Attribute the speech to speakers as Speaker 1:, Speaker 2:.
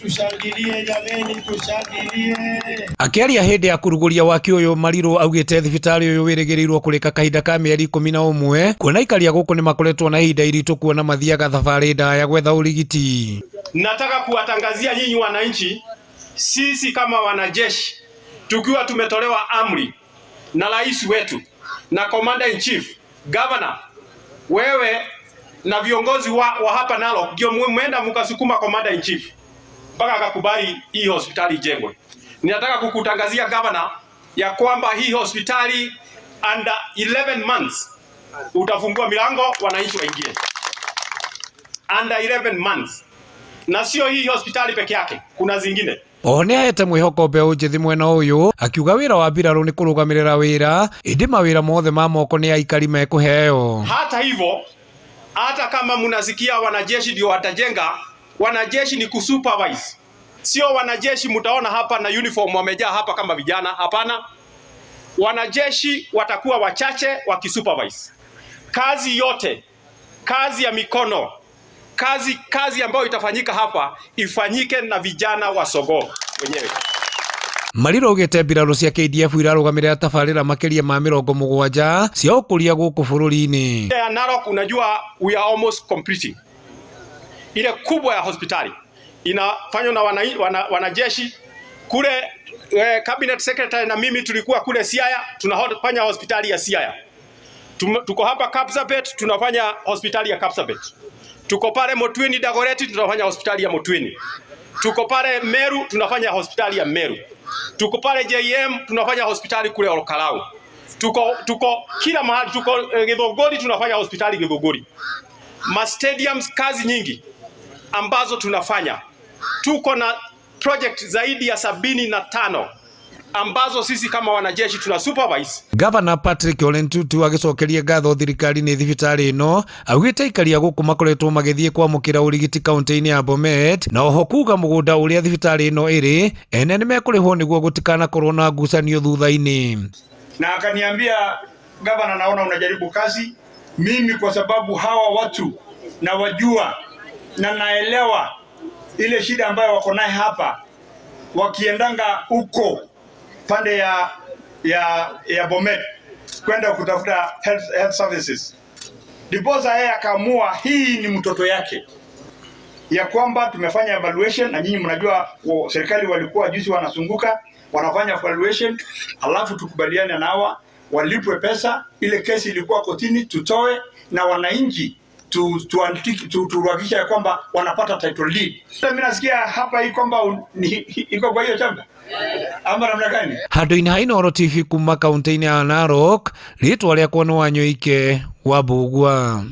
Speaker 1: Tushangilie jameni, tushangilie.
Speaker 2: Akĩaria hĩndĩ ya kũrugũria waki ũyũ, Mariru augĩte thibitarĩ ũyũ wĩrĩgĩrĩirwo kũrĩka kahinda ka mĩeri 11, kuona aikari a gũkũ nĩmakoretwo na ihinda iritũ kuona mathiaga thabarĩ ndaya gwetha ũrigiti.
Speaker 3: Nataka kuwatangazia nyinyi wananchi, sisi kama wanajeshi tukiwa tumetolewa amri na rais wetu na commander in chief, governor, wewe na viongozi wa hapa Narok ndio mwenda mkasukuma commander in chief mpaka akakubali hii hospitali ijengwe. Ninataka kukutangazia, governor, ya kwamba hii hospitali under 11 months utafungua milango wananchi waingie. Under 11 months. Na sio hii hospitali peke yake, kuna zingine.
Speaker 2: Oho nĩahete mwĩhoko mbeũ njĩthĩ mwena ũyũ, akiuga wĩra wa mbirarũ nĩ kũrũgamĩrĩra wĩra, ĩndĩ mawĩra mothe ma moko nĩ aikari mekũheo.
Speaker 3: Hata hivyo, hata kama mnasikia wanajeshi ndio watajenga, wanajeshi ni kusupervise. Sio wanajeshi mtaona hapa na uniform wamejaa hapa kama vijana, hapana. Wanajeshi watakuwa wachache wakisupervise. Kazi yote, kazi ya mikono, kazi ambayo itafanyika hapa ifanyike na vijana wa Sogoo wenyewe.
Speaker 2: Mariru augĩte mbirarũ cia KDF irarũgamĩrĩra tabarĩra makĩria ma 70 cia ũkũria gũkũ bũrũri-inĩ.
Speaker 3: Ya Narok, unajua we are almost completing. Ile kubwa ya hospitali inafanywa na wanajeshi kule. Cabinet secretary na mimi tulikuwa kule Siaya tunafanya hospitali ya Siaya. Tuko hapa Kapsabet tunafanya hospitali ya Kapsabet. Tuko pale Motweni Dagoretti tunafanya hospitali ya Motweni. Tuko pale Meru tunafanya hospitali ya Meru. Tuko pale JM tunafanya hospitali kule Ol Kalou. Tuko kila mahali, tuko Githunguri tunafanya hospitali Githunguri. Ma stadiums, kazi nyingi ambazo tunafanya. Tuko na project zaidi ya 75 ambazo sisi kama wanajeshi tuna supervise.
Speaker 2: Gavana Patrick Ole Ntutu agĩcokeria ngatho thirikari nĩ thibitarĩ ĩno, augĩte aikari a gũkũ makoretwo magĩthiĩ kwamũkĩra ũrigiti kaunti-inĩ ya Bomet, na oho kuga mũgũnda ũrĩa thibitarĩ ĩno ĩrĩ ene nĩmekũrĩhwo nĩguo gũtikanakorwo na ngucanio thutha-inĩ.
Speaker 4: Na akaniambia, "Gavana, naona unajaribu kazi. Mimi kwa sababu hawa watu nawajua na naelewa ile shida ambayo wako naye hapa, wakiendanga huko pande ya Bomet kwenda kutafuta health services." Ndiposa yeye akaamua hii ni mtoto yake, ya kwamba tumefanya evaluation, na nyinyi mnajua serikali walikuwa juzi wanazunguka wanafanya evaluation, alafu tukubaliane na hawa walipwe pesa. Ile kesi ilikuwa kotini tutoe, na wananchi tuhakikisha ya kwamba wanapata title deed. Sasa mimi nasikia hapa hii kwamba iko kwa hiyo chama ama namna gani?
Speaker 2: Handũ-inĩ ha Inooro TV kuma kaunti-inĩ ya Narok, rĩtwa rĩakwa nĩ Wanyoike wa Mbugua.